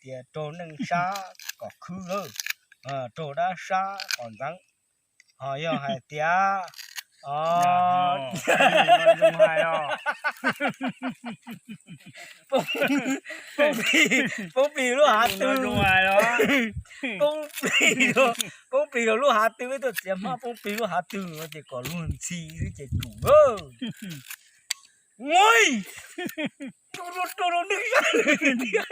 tias raug neej sab kom khwb lawm, raug dab sab kom ntxeev. Ho yog hais tias poob plig lub hav twg, poob plig rau lub hav twg, peb tuaj txiav hmab poob plig lub hav twg no ces kom luag ntxhi xwb ces tsum. Ua, rau rau neej sab tiag.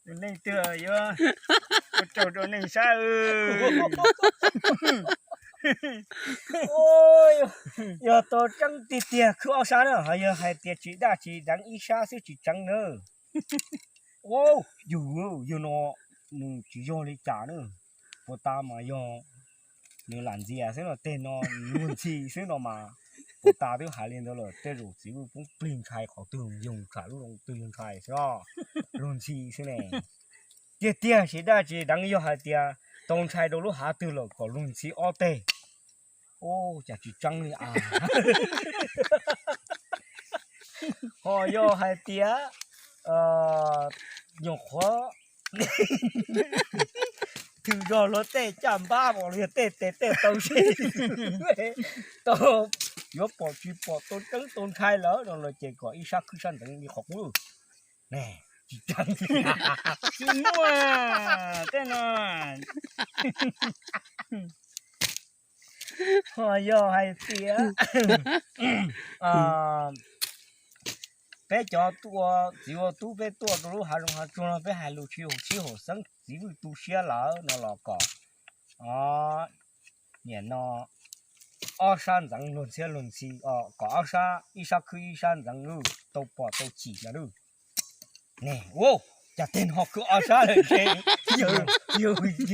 Tus neeg twg yuav ua raug rau neej sab. Yog tau tseeb tiag tiag khwb ob sab na, ho yog hais tias tsis daj tsis deev ib sab xwb tsis tseeb na. Ua, yug, yog no nws tsis yog li cas na. Puas tas mas yog nws lam ntxias xwb no, tej no luag ntxhi xwb no mas. Puas tas twb hais li ntawd lawm, tej zaum txiv Vwj poob plig ntshai qhov twg, yog ntshai lub zoo twg yog ntshai xwb, luag ntxhi xwb ne. Tiag tiag tsis daj tsis deev, yog hais tias tau ntshai rau lub hav twg lawm kom luag ntxhi ob teg. Ua, cas tsis tseeb li as. Ho yog hais tias nyuam qhuav twm zog luag tej caj npab los yog tej tes tej taw seb tau yuav pom tsis pom, tau tseeb tau ntshai lawm no los ces kom ib sab khwb sab ntxeev li qhov qub. Tsis tseeb, tsis muaj tej no. Ho yog hais tias peb cov ua txiv ua tub peb tuaj rau lub hav zoov hav tsuag no peb hais lus tsis haum sib haum xeeb txiv Vwj tu siab lawm no los kom niam no ob sab ntxeev luag ntxhi luag ntxhi, kom ob sab ib sab khwb ib sab ntxeev, tau pom tau chim no. Ne, ua cas tej no khwb ob sab lawm ces yawg Vwj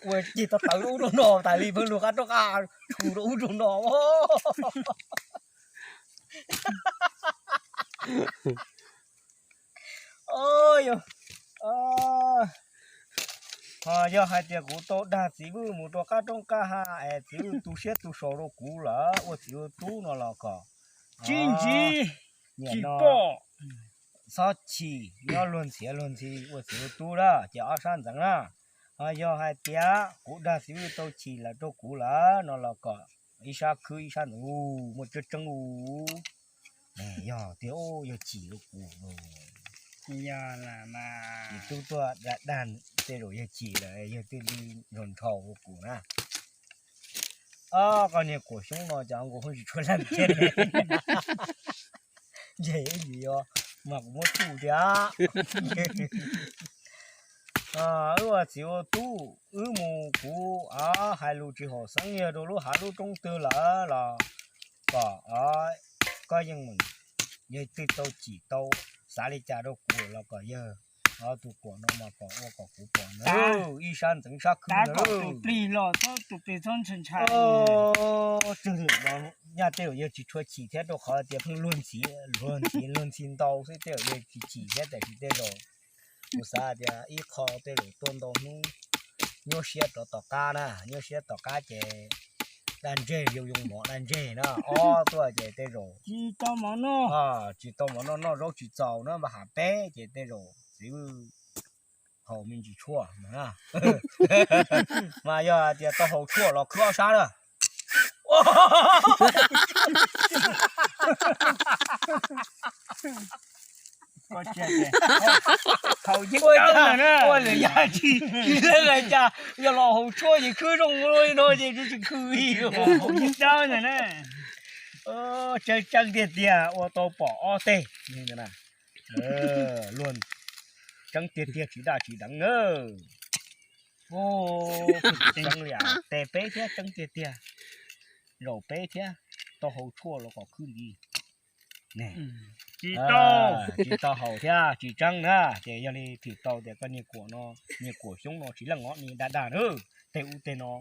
ua ceg tau tawv ub rau no tas li, pheej luag qab roob qab tshus rau ub rau no. Ho yog hais tias kuv tau dag txiv Vwj mus rau qab roob qab hav es txiv Vwj tu siab tu sau rau kuv lawm ua txiv ua tub no los kom tsis ntxiv, tsis pom, txhob chim, nyob luag ntxhi luag ntxhi ua txiv ua tub na ces ob sab ntxeev na. Ho yog hais tias kuv dag txiv Vwj tau chim lawm rau kuv lawm no los kom ib sab khwb ib sab ntxeev, muaj tseeb tseeb u. Yog tiag, yog chim rau kuv. Txiv tub tuaj dag dag tej zaum yog chim lawm yog thiaj li nrhau nrhau rau kuv na. Koj niag kuam xyoob no cas nkaus pheej tsis tshua laj thiab. Ntshe yog mas kuv muab tsuj tiag. Wb ua txiv ua tub wb mus kuv hais lus tsis haum xeeb yawg rau lub hav lub roob twg lawm los kom koj yeej mus, yawg twb tau chim tau xav li cas rau kuv los kom yawg tus kuam no mas kom ua kom kuv pom na, ib sab ntxeev sab khwb na. Plig los tus plig txhob ntshai ntshai. Nyaj tej zaum yawg tsis tshua chim thiab rau qhov tias pheej luag ntxhi, luag ntxhi luag ntxhi ntau xwb tej zaum yawg tsis chim thiab, tiam sis tej zaum kuv xav tias ib qho tej zaum tuaj ntau hnub nyuaj siab rov tom qab na, nyuaj siab tom qab ces daj ntseg yoo yoo mov daj ntseg na, ob tuaj ces tej zaum tsis tau mov noj, noj zaub tsis txaus na, npaj hav peb ces tej zaum txiv Vwj haus me ntsis tshuaj mas yog tias tau haus tshuaj los khwb ob sab na. Ua cas, ua cas tsis leej hais cas yog los haus tshuaj ces khwb zoo li no ces tsis khwb li. Tseeb tseeb tiag tiag ua tau pom ob teg. Luag tseeb tiag tiag tsis daj tsis deev na. Tseeb li, tes peb thiab tseeb tiag tiag, zaum peb thiab, tau haus tshuaj los kom khwb li. Tsis tau haus thiab tsis tseeb na, ces yog li thwm tau tias koj niag kuam no, niag kuam xyoob no tsis leej os, niag daj daj na, tej ub tej no.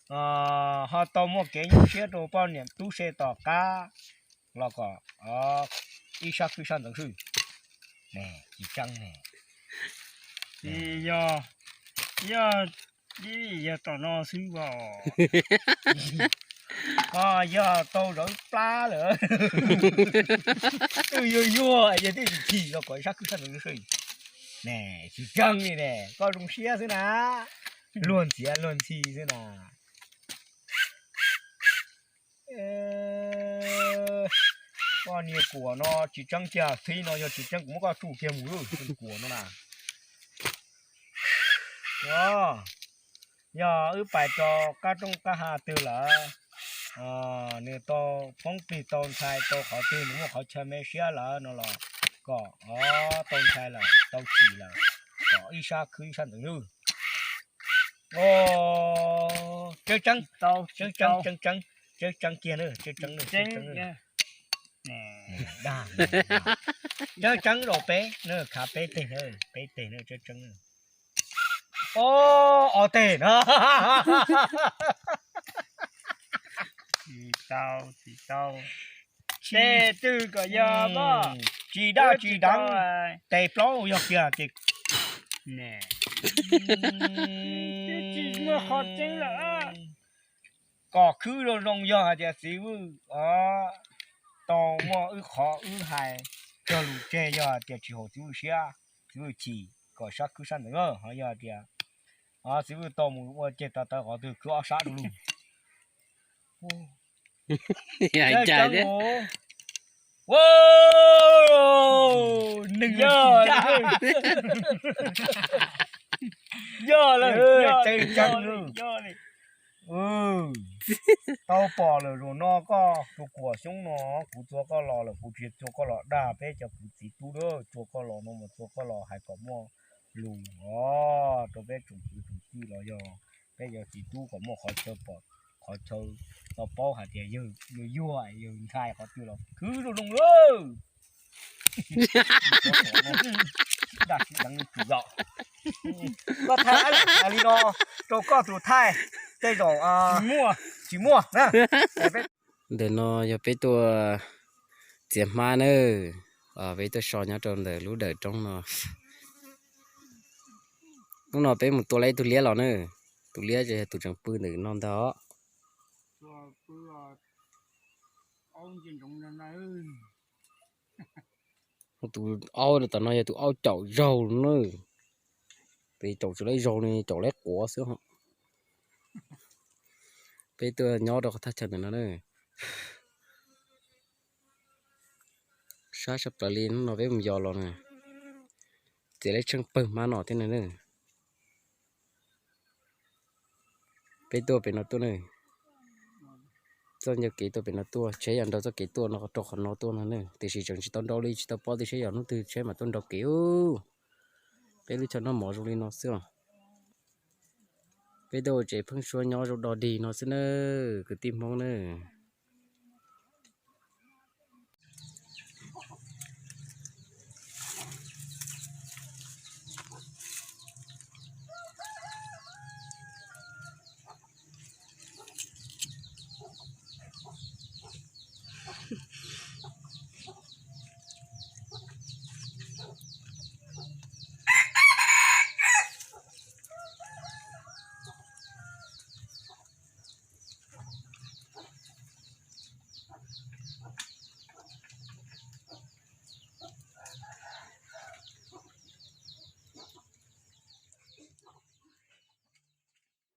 Ho tau muaj kev nyuaj siab rau poj niam tub se tom qab los kom ib sab khwb sab ntxeev xwb. Tsis tseeb ne. Yog, yog, yog tom no xwb os. Yog tau zov plab lawm. Twb yuag yuag es twb tsis chim los kom ib sab khwb sab ntawd. Ne, tsis tseeb li ne, koj zoo siab xwb na. Luag ntxhiav luag ntxhi xwb na. Koj niag kuam no tsis tseeb kiag, txhib no yog tsis tseeb kuv muab koj tsuj kiag mus lawm, kuam no na. Yog wb pais rau qab rooj qab hav twg lawm, nws tau poob plig tau ntxhais tau qhov twg nws muaj qhov chaw me siab lawm no los kom tau ntxhais lawm tau chim lawm, kom ib sab khwb ib sab ntawd nawb. Tseeb tseeb, tseeb tseeb, tseeb tseeb, tseeb tseeb kiag nawb, tseeb tseeb nawb, tseeb tseeb nawb. Dag, tseeb tseeb rau peb na, khav peb teg, peb teg na, tseeb tseeb. Ob teg no. Tsis tau, tsis tau. Tej twg kom yog koj tsis daj tsis deev, tes plaub yog kiag ces tsis muaj qhov tseeb lawm. Kom khwb zoo zoo yog hais tias txiv Vwj tau muaj wb qhov wb hais cog lus tseg, yog hais tias tsis haum txiv Vwj siab, txiv Vwj chim kom sab khwb sab ntawd, ho yog hais tias txiv Vwj tau mus ua ceg tav tawv qhov twg khwb ob sab du lug. Hais cas thiab. Nws yog, yog lawm, tseeb tseeb. Tau pom lawm, zaum no koj tus kuam xyoob no, kuv txua koj los lawm, kuv tsis txua koj los dag peb cov kwv txiv tub, txua koj los no mas txua koj los hais kom muaj lus os rau peb tsoom kwv tsoom tij los yog peb cov txiv tub kom muaj qhov chaw pom, qhov chaw tau paub hais tias yawg yuag yuag, yawg ntxhais qhov twg los khwb zoo zoo lawm. Dag sib deev li tus yom. Koj thaij li no rau koj tus thaij, tej zaum tsis muaj na. Ntawm no yog peb tuaj txiav hmab nawb, peb tuaj so nyob rau ntawm lub dawm roob no. Hnub no peb mus tua tau ib tug liab los na, tus liab ces yog tus tseem pw ntawm no ntag os. Tus aub tom no yog tus aub caum zaug na. Peb caum tsis laib zaug ne, caum laib quav xwb. Peb tuaj nyob rau qhov thaj chaw ntawm no na. Sab sab plaws li, hnub no peb mus yos los na, txiav lub tsheej pawg hmab no thiab na. Peb tuaj pem no tuaj na, txoj ncauj kev tuaj pem no tuaj, tsheb yog nrau txoj kev tuaj no rau qhov no tuaj no na, tiam sis tseem tsis tau nrau li, tsis tau paub tias seb yog hnub twg tsheb mam tuaj nrau kev. Peb lub chaw noj mov zoo li no xwb os. Peb tuaj ua tsev pheeb suab nyob zoo dog dig no xwb na, kwv tij Hmoob na.